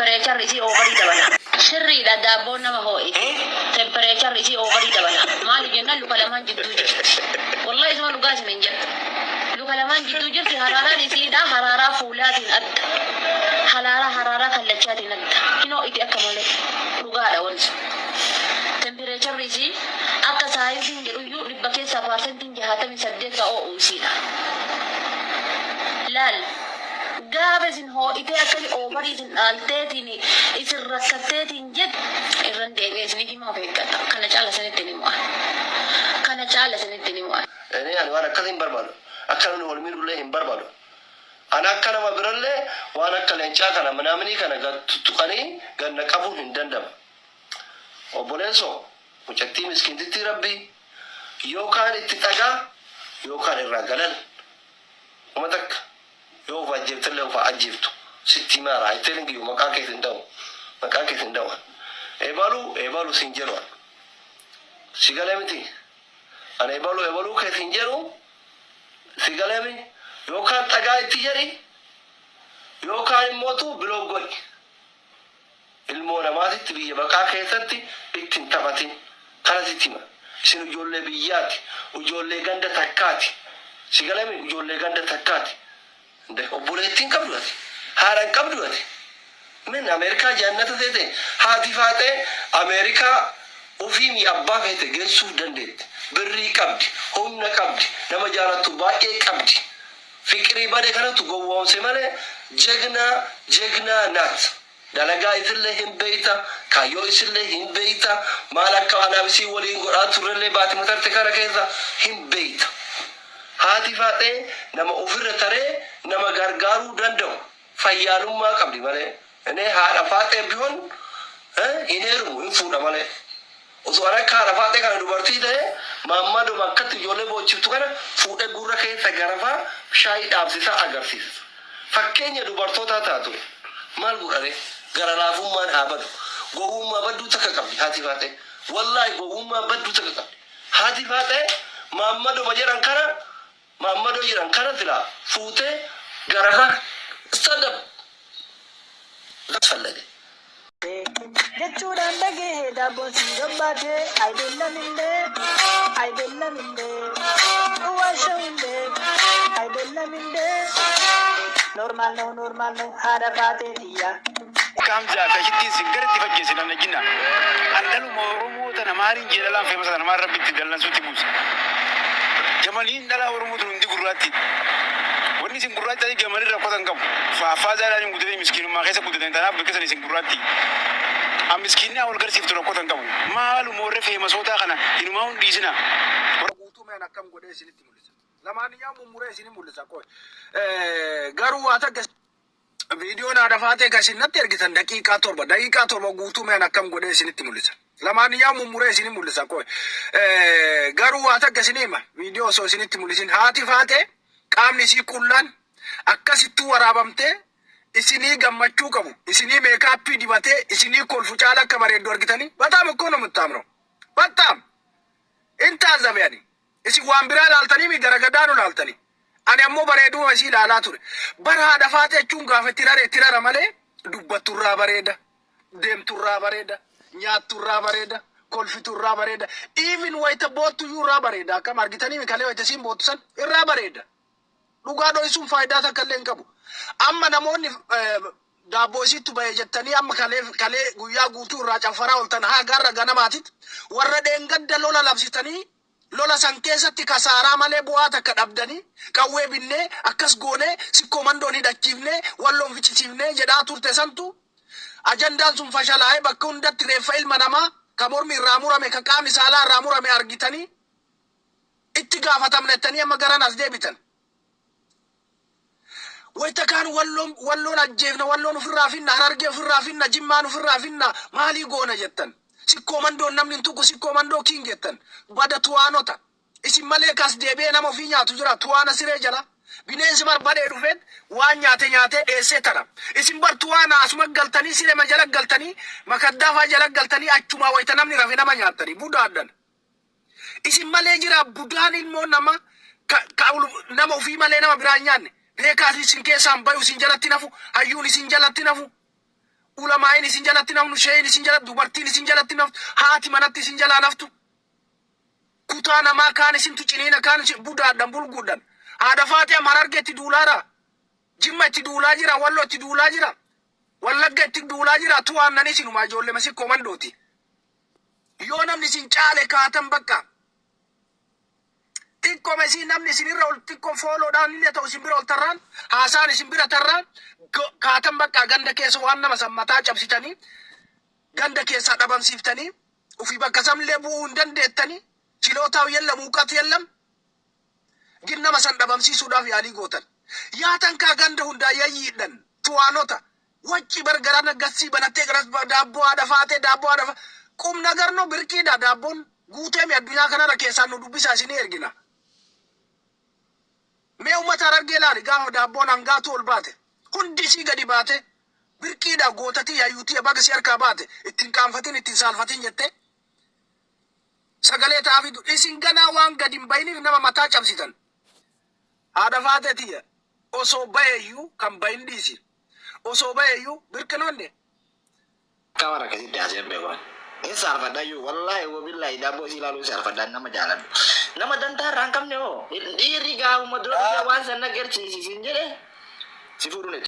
Temperature isii over dabala. Sirriidha, daabboon nama hoo'iti. Temperature isii over dabala. Maaliif jennaan luka lamaan jidduu jirti. Wallahi isuma dhugaa isin hin jedhu. Luka lamaan jidduu jirti, haraaraan isiidha haraaraa fuulaatiin adda. Haraaraa haraaraa kallachaatiin adda. Hin hoo'iti akka malee. Dhugaadha wanti. Temperature isii akka saayinsiin jedhuyyuu 100 keessaa 68% ka oo'u isiidha. Laal, gaafa isin hoo'itee akkasi over isin dhaalteetiin isin rakkatteetiin jedhu irran deebi'ee isinii himaa, of eeggadha. Kana caala isinitti ni mo'an. Kana caala isinitti ni mo'an. Inni ani waan akkasii hin barbaadu. Akka namni wal miidhullee hin barbaadu. Ani akka nama birallee waan akka leencaa kana minaaminii kana gad tuttuqanii gad na qabuun hin danda'amu. Obboleessoo, mucattii miskiintittii rabbii yookaan itti dhagaa yookaan irraa galal. Uma takka yoo of ajjeeftellee of haa ajjeeftu. Sitti himaara. I telling you, maqaa kees hin dha'u. Maqaa kees hin dha'u. Ebalu ebalu siin jedhu. Si galee miti? Ani ebalu ebaluu kees hin jedhu. Si galee mi? Yookaan dhagaa itti jedhi yookaan immootu block godhi. Ilmoo namaatitti biyya baqaa keessatti itti hin taphatin. Kana sitti hima. Isin ijoollee biyyaati. Ijoollee ganda takkaati. Si galee mi? Ijoollee ganda takkaati. Obboleettiin qabdu ati. Haadha hin qabdu ati. Min Ameerikaa jannata seete? Haati faaxee Ameerikaa ofii mi abbaa feete geessuu dandeetti. Birrii qabdi. Humna qabdi. Nama jaalattu baay'ee qabdi. Fiqirii bade kanatu gowwoomse malee jegnaa jegnaa naat. Dalagaa isillee hin beeyta. Kaayyoo isillee hin beeyta. Maal akka anaaf isii waliin godhaa turrellee baati matarte kana keessa hin beeyta. Haati faaxee nama ofirra taree nama gargaaruu danda'u fayyaalummaa qabdi malee. Inni haadha faaxee bihoon hin heerumu, hin fuudha malee. Osoo an akka haadha faaxee kana dubartii ta'e, maammaduma akkatti ijoollee boochiftu kana fuudhee gurra keessa garafaa shaayii dhaabsisaa agarsiisa. Fakkeenya dubartootaa taatu maal godhare? Gara laafummaan haa badu. Gowwummaa badduu takka qabdi haati faaxee. Wallaahi, gowwummaa badduu takka qabdi. Haati faaxee maammaduma jedhan kana, maammadoo jedhan kana silaa fuutee garafaa stand up asfallage. Jechuudhaan dhagee daabboon si gabbaate አይደለም እንዴ? አይደለም እንዴ? ዋሸው እንዴ? አይደለም እንዴ? Normal ነው፣ normal ነው haadha faatee tiyya. Kaamjaa akkasittiin sin gara itti fajjeesse namna jinna. An dhaluma Oromoo tana maaliin jee dhalaan feemasa tana maal rabbi itti dallansuutti buuse? Jamaliin dhalaa Oromoo tun hundi gurraatti. Wanni isin gurraachi ta'anii gamalii rakkoo hin qabu. Faaffaa jaalaan hin guddatanii, miskiinummaa keessa guddatanii, tanaaf bakka sana isin gurraatti. An miskiinni wal garsiiftu rakkoo hin qabu. Maaluma warra feemasootaa kana hinumaa hundi dhiisina. Guutuu meen akkam godhee isinitti mul'isa. Lamaaniyyuu mummuree isinin mul'isa qoy. Garuu waa takka, viidiyoon haadha faatee kan isin natti ergitan daqiiqaa 7, daqiiqaa 7 guutuu meen akkam godhee isinitti mul'isa. Lamaaniyyuu mummuree isinin mul'isa qoy. Garuu waa takka isin hima, viidiyoo osoo isinitti mul'isin haati faatee qaamni isii qullaan akkasittuu waraabamtee isinii gammachuu qabu, isinii makeup dibatee isinii kolfu caala akka bareeddu argitanii በጣም እኮ ነው የምታምረው። በጣም intaazabani isin waan biraa ilaaltanii mi garagadaanu ilaaltanii, ani ammoo bareeduma isii ilaalaa ture. Bara haadha faatee jechuun gaafa itti rare itti rara malee dubbatturraa bareeda, deemturraa bareeda, nyaatturraa bareeda, kolfiturraa bareeda, even wayita boottuyyuu irraa bareeda. Akkam argitanii mi kalee wayita isiin boottu san irraa bareeda. Dhugaa dho'isuun faayidaa takka illee hin qabu. Amma namoonni daabboo isitti bahe jettanii amma kalee kalee guyyaa guutuu irraa caffaraa ooltan haa garra ganamaatitti warra dheengadda lola labsitanii lola san keessatti kasaaraa malee bu'aa takka dhabdanii, qawwee binnee akkas goonee sikkoo mandoon hidhachiifnee walloon ficcisiifnee jedhaa turte santu ajandaan sun fashalaa'ee bakka hundatti reeffa ilma namaa ka mormi irraa murame, ka qaamni saalaa irraa murame argitanii itti gaafatamna jettanii amma garan as deebitan. Wayita kaan walloon walloon ajjeefna, walloon ofirraa finna, Harargee ofirraa finna, Jimmaan ofirraa finna, maalii goona jettan. Sikkoo mandoon namni hin tuqu, sikkoo mandoo king jettan. Bada tuwaanota. Isin malee kas deebi'ee nama ofii nyaatu jira tuwaana siree jala. Bineensi barbadee dhufeen waan nyaate nyaatee dheessee tara. Isin bar tuwaana asuma galtanii siree jala galtanii makaddaa faa jala galtanii achumaa wayita namni rafe nama nyaattanii budaadhan. Isin malee jira budaan ilmoo nama ka nama ofii malee nama biraa hin nyaanne. Beekaas isin keessaan bayu isin jalatti nafu, hayyuun isin jalatti nafu. Ulamaa'iin isin jalatti nafnu, sheeyin isin jalatti, dubartiin isin jalatti naftu, haati manatti isin jalaa naftu. Kutaa namaa kaan isintu ciniina kaan isin budaadhan bulguudhan. Haadha Faaxee Hararge itti duulaara. Jimma itti duulaa jira, Wallo itti duulaa jira. Wallagga itti duulaa jira, tu aannan isinuma ijoollee masikkoo mandooti. Yoo namni isin caale kaatan bakka. Xiqqooma isin namni isinirra ol xiqqoo fooloodhaan illee ta'u isin bira ol tarraan haasaan isin bira tarraan kaatan bakka ganda keessa waan nama san mataa cabsitanii ganda keessaa dhabamsiiftanii ofii bakka samlee bu'uu hin dandeettanii chilootaaf yellam huuqatu yellam gin nama san dhabamsiisuudhaaf yaalii gootan. Yaatan kaa ganda hundaa yayyiidhan tuwaanota wacci bargara gassii banattee garas daabboo haadha faatee daabboo haadha qubna garnoo birqiidha daabboon guuteemi addunyaa kanarra keessaan nu dubbisaa isinii ergina. Mee uummata Harargee ilaali gaafa daabboon hangaatu ol baate hundi isii gadi baate birqiidha gootatii yayyuutii baga si harkaa baate ittiin qaanfatin ittiin saalfatin jettee sagalee ta'aafitu isin ganaa waan gadi hin bayiniif nama mataa cabsitan. Haadha faateetiyya osoo baheeyyuu kan bahin dhiisi osoo baheeyyuu birqinoonne. Akka warra akkasitti haasa'an beekan. Hin saalfadhayyuu wallaahi wabillaahi daabboo isii ilaaluun saalfadhaan nama jaaladhu. Nama dantaa irraa hin qabne hoo dhiirri gaafuma dura dhufee waan san na garsiisi siin jedhe si fuudhuun.